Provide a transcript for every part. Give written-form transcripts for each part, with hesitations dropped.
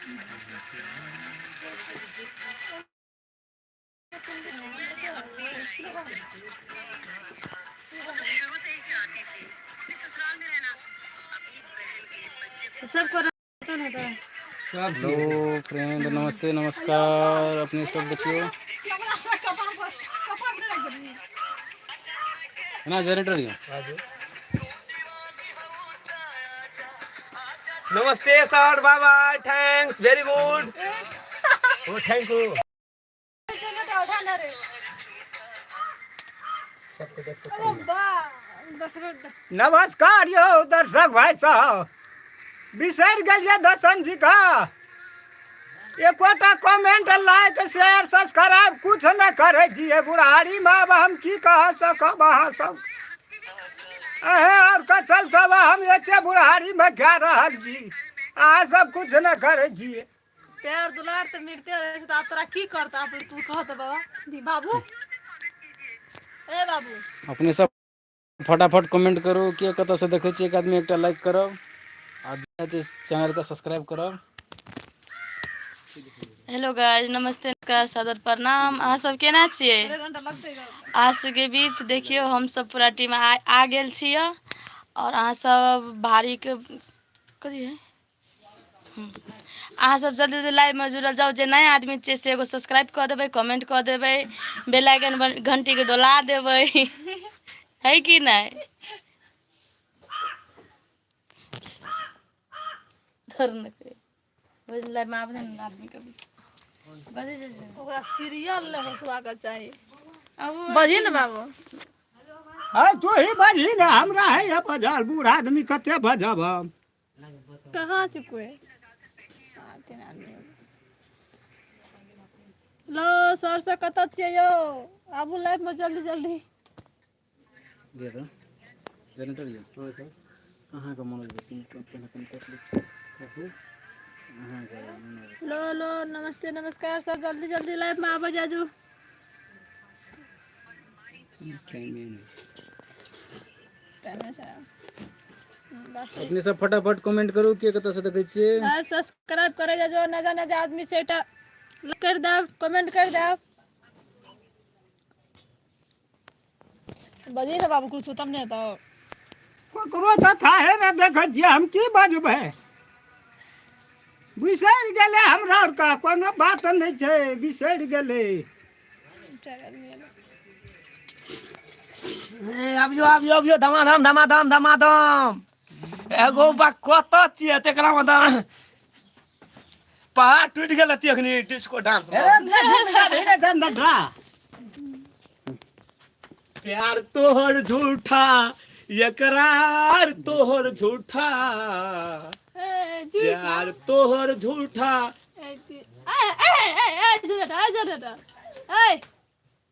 सबको होता है। हेलो फ्रेंड, नमस्ते, नमस्कार। अपने सब देखियो ना जनरेटर यौ। नमस्ते sir, bye bye, thanks, very good, oh thank you. नमस्कार यौ दर्शक भाई साहब, बिसरि गेलियै दर्शन जी का? एकोटा कमेंट, लाइक, शेयर, सब्सक्राइब कुछ नहि करै छियै। बुढ़ारीमे आब हम की कह सकब? अहाँ सब अहे आओर के चलते हम एते बुढ़ारीमे कए रहल छी, अहाँ सब कुछ नहि करै छियै। प्यार दुलार तऽ मिलते रहै छै, तऽ आब तोरा की करता? आब तू कह तऽ बाबा दी बाबू, ए बाबू। अपने सब फटाफट कमेंट करू के कतऽसँ देखै छियै। एक आदमी एकटा लाइक करब आ चैनलके सब्सक्राइब करब। हेलो गाइज, नमस्ते, नमस्कार, सादर प्रणाम। अहाँ सब केना छियै? अहाँ सबके बीच देखियौ हमसब पूरा टीम आ गेल छियै आओर अहाँ सब भारीके कथी है। अहाँ सब जल्दी जल्दी लाइवमे जुड़ल जाउ। जे नया आदमी छियै से एगो सब्सक्राइब कऽ देबै, कमेंट कऽ देबै, बेल आइकन घंटीके डोला देबै, है कि नहि? धर ने के लाइवमे आबै ने आदमी कभी बजे जे छै। ओकरा सीरियल नहि हँसबाक चाही। आबू। बजही ने बाबू। है, तू ही बजही ने, हमरा है ये बजल। बूढ़ आदमी कते बजब हम? कहाँ छै कोई? तीन आदमी। लो सर से कतऽ छियै यौ? आबू लाइव में जल्दी जल्दी। दिअ तऽ जनरेटर यौ। अहाँके मनोज बेसी पहिने कनि काटि लै छी अहाँके मनोज। लो लो, नमस्ते, नमस्कार सर, जल्दी जल्दी लाइव में आबऽ जाजू। टाइमे से बस। अपने सब फटाफट कमेंट करू के कतऽसँ देखै छियै। लाइव सब्सक्राइब करे जाजू, नया नया आदमी छै, एकटा लाइक कर देब, कमेंट कर देब। बजिए ने बाबू कुछ तब ने तो। ककरो तऽ थाहे ने देखै छियै, हम की बजबै? बिसरि गेलै हमरा आरके, कोनो बात नहि छै, बिसरि गेलै। ए, आबियो आबियो आबियो, धमाधम धमाधम धमाधम। एगो बा कतऽ छियै? तेकरा मे तऽ पहाड़ टूटि गेल अति अखनी डिस्को डांस मे। अरे धीरे धीरे धंधा। प्यार तोहर झूठा, एकरार तोहर झूठा, प्यार तोहर झूठा।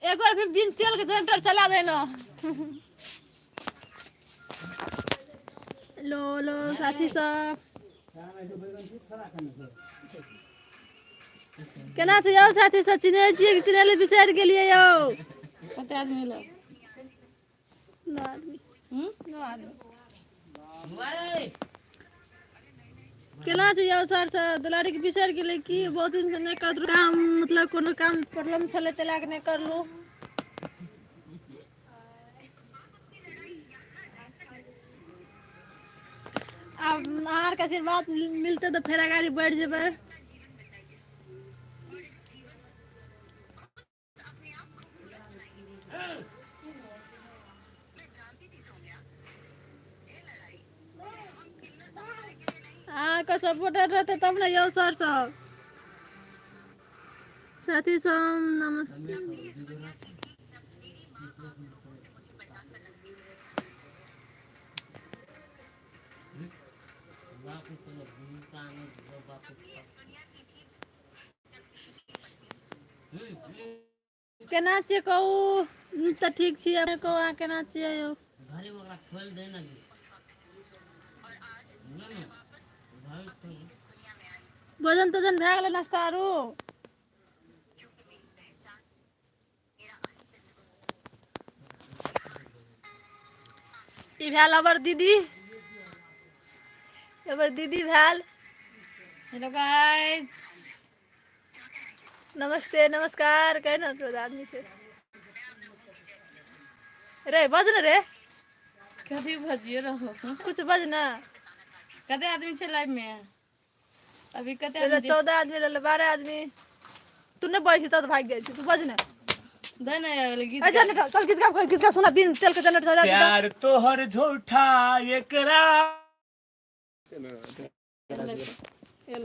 एक बार फिर बिन तेल के जनरेटर चला देना। लो लो साथी सब, केना छै यौ साथी सब? चिन्है छियै कि चिन्है लए बिसरि गेलियै यौ? कते आदमी एलै? नौ आदमी। हम्म? नौ आदमी। केना छै यौ सर सब? दुलारी के बिसरि गेलै की? बहुत दिन से नहि करत काम, मतलब कोनो काम प्रॉब्लम छलै ताहि लए कऽ नहि करलहुँ। आब अहाँके आशीर्वाद मिलतै तऽ फेर अगाड़ी बढ़ि जेबै। अहाँके सपोर्टर रहतै तब ने यौ सर सब, साथी सब, नमस्ते। केना छियै कहू तऽ? ठीक छियै, अपने कहू, अहाँ केना छियै यौ? भोजन तोजन भए गेलै, नाश्ता आरू? ई भेल हमर दीदी, हमर दीदी भेल। हेलो गाइस, नमस्ते नमस्कार कहना 14 आदमी छै रे, बज न रे। कथी भजियो रहो? कुछ बज न। कते आदमी छै लाइव में अभी? कते ले? आदमी? 14 आदमी ले ले, 12 आदमी। तू नहि बजै छी तब भागि जाइ छी। तू बज न। दे ने गीत। ए जनरेटर चल, गीत गा, गीत गा, सुना। बिन तेल के जनरेटर चला। प्यार तोहर झूठा एकरा ले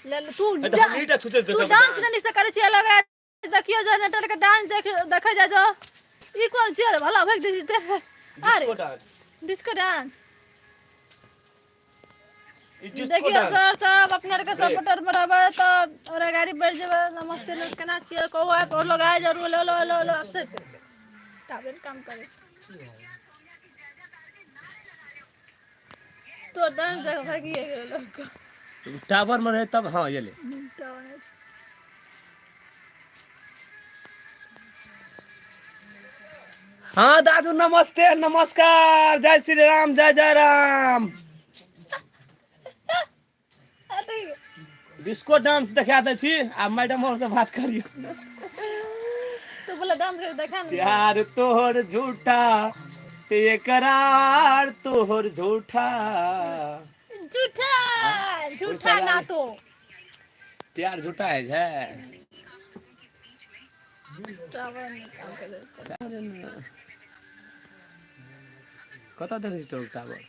ले ले तू। ए, तऽ हम ईटा छुचे। तू डांस नहि नीक से करै छी। अलग देखियो, जनरेटर के डांस देख देखै जाइ जो। ई कोन छियै रे? भला भागि देते। अरे, डिस्को डांस। ई डिस्को देखियो डांस। सर सब अपना आरके सपोर्टर में रहबै तऽ और गाड़ी बढ़ि जेबै। नमस्ते लोग, केना छियै? कहू आब और लोग आए जरूर। लो लो लो लो, अब से टावर काम करे तो डांस देख भागिए गेल लोग। टावर में रहे तब। हाँ, ये ले। टावर। हाँ दादू, नमस्ते नमस्कार, जय श्री राम, जय जय राम। डिस्को डांस देखा दै छी। आ मैडम और से बात करियौ। तू बोला डांस कर देखा ना। प्यार तोहर झूठा एकरार तोहर झूठा। झूठा झूठा ना तो। प्यार झूठा है है। टावर में काम करे। कतऽ देखै छी तोहर टावर?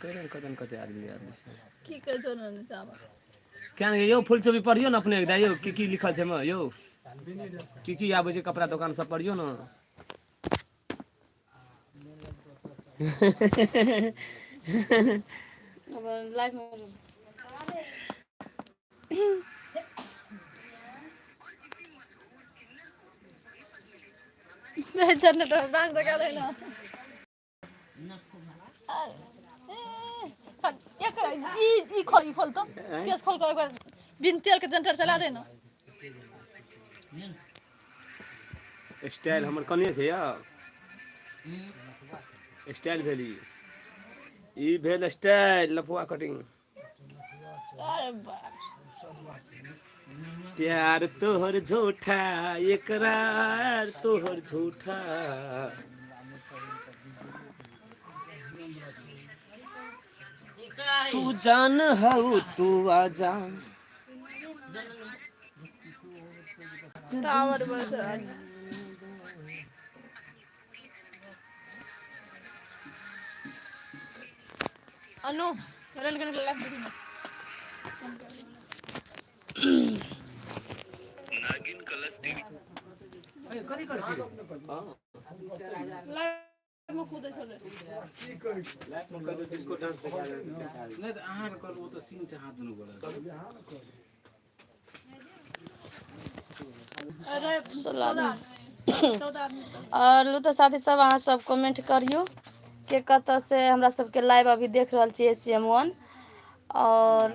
कतऽ कते आदमी आदमी छै। की करे छौ ने टावर? क्या नहीं यौ, फूल चोबी पढ़ियौ ने अपने यौ, की की लिखल छै एहिमे यौ? की की आबै छै कपड़ा दोकान सब पढ़ियौ ने। लाइव में जनरेटर डांस देखा दे ना। एक ई ई खोल, ई खोल तो केस खोल के एक बार बिन तेल के जनरेटर चला दे ना। स्टाइल हमर कने छै यौ। स्टाइल भेल ई, ई भेल स्टाइल लफुआ कटिंग। अरे बाप! प्यार तोहर झूठा एकरार तोहर झूठा। तू जान हऊ तू आ जा। टावर बस। अनु चल के लाइव देखी ना। लाइव में कूदे छले। नहि तऽ अहाँके कहलहुँ, ओ तऽ सीन छै, हाथ दुनू गोड़ा। अरे। 16 14 आदमी। आदमी, 14 आदमी। और लू तऽ साथी सब, अहाँ सब कमेंट करियौ के कतऽ से हमरा सबके लाइव अभी देख रहल छियै सी एम वन। और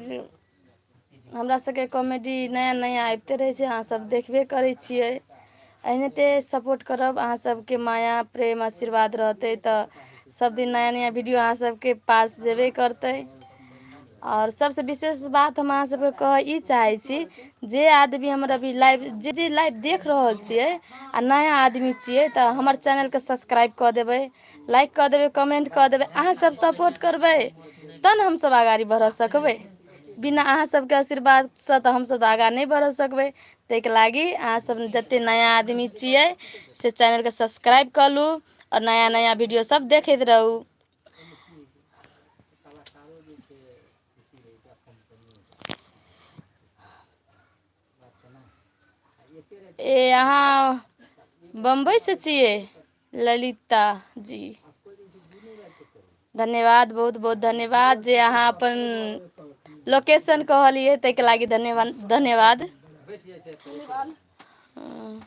हमरा सबके कॉमेडी नया नया आबिते रहै छै, अहाँ सब देखबे करै छियै। एनाहिते सपोर्ट करब। अहाँ सबके माया प्रेम आशीर्वाद रहतै तऽ सब दिन नया नया वीडियो अहाँ सबके पास जेबे करतै। आओर सबसँ विशेष बात हम अहाँ सबके कहऽ ई चाहै छी, जे आदमी हमर अभी लाइव, जे जे लाइव देख रहल छियै आ नया आदमी छियै, तऽ हमर चैनलके सब्सक्राइब कऽ देबै, लाइक कऽ देबै, कमेंट कऽ देबै। अहाँ सब सपोर्ट करबै तब ने हमसब अगाड़ी बढ़ सकबै। बिना अहाँ सबके आशीर्वादसँ तऽ हमसब तऽ आगाँ नहि बढ़ सकबै। ताहिके लागि अहाँ सब जते नया आदमी छियै से चैनलके सब्सक्राइब कऽ लू आओर नया नया वीडियो सब देखैत रहू। ए, अहाँ बम्बई से छियै ललिता जी? धन्यवाद, बहुत बहुत धन्यवाद जे अहाँ अपन लोकेशन कहलियै, ताहिके लागि धन्यवाद धन्यवाद। हँ।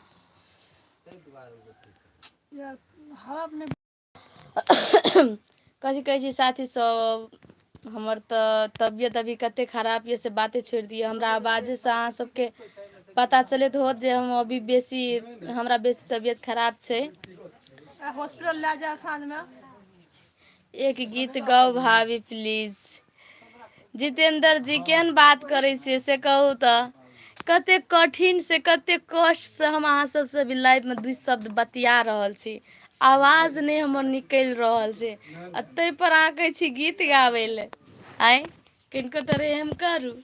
यार, हवा अपने कथी कहै छी साथी सब, हमर तऽ तबियत अभी कते खराब यऽ से बाते छोड़ि दियौ। हमरा आवाजेसँ अहाँ सबके पता चलैत होत जे हम अभी बेसी, हमरा बेसी तबियत खराब छै। हॉस्पिटल लए जायब साँझमे। एक गीत गाउ भाभी प्लीज। जितेंद्र जी केहन बात करै छियै से कहू तऽ। कतेक कठिन से कतेक कष्टसँ हम अहाँ सबसँ अभी लाइवमे दू शब्द बतिया रहल छी। आवाज नहि हमर निकलि रहल छै आ ताहिपर अहाँ कहै छी गीत गाबै लए। आँय किनको तऽ रहम करू।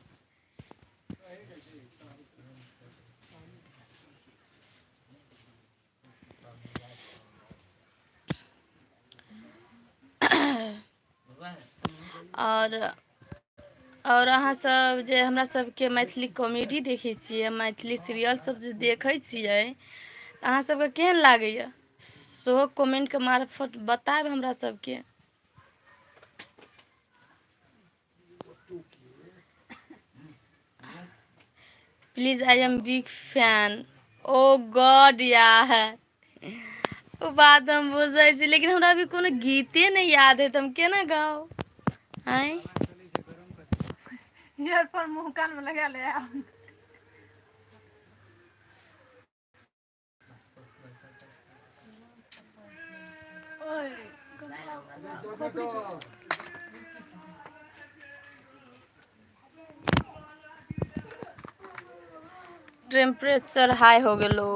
आओर आओर अहाँ सब जे हमरा सबके मैथिली कॉमेडी देखै छियै, मैथिली सीरियल सब जे देखै छियै, तऽ अहाँ सबके केहन लागैया सेहो कमेंटके मार्फत बतायब हमरा सबके। Please I am big fan. Oh God यार, ओ बात हम बुझै छी, लेकिन हमरा अभी कोनो गीते नहि याद है तऽ हम केना गाउ? आँय, ईयरफोन मुँह कान में लगा ले। ओए टेम्परेचर हाई हो गेलो।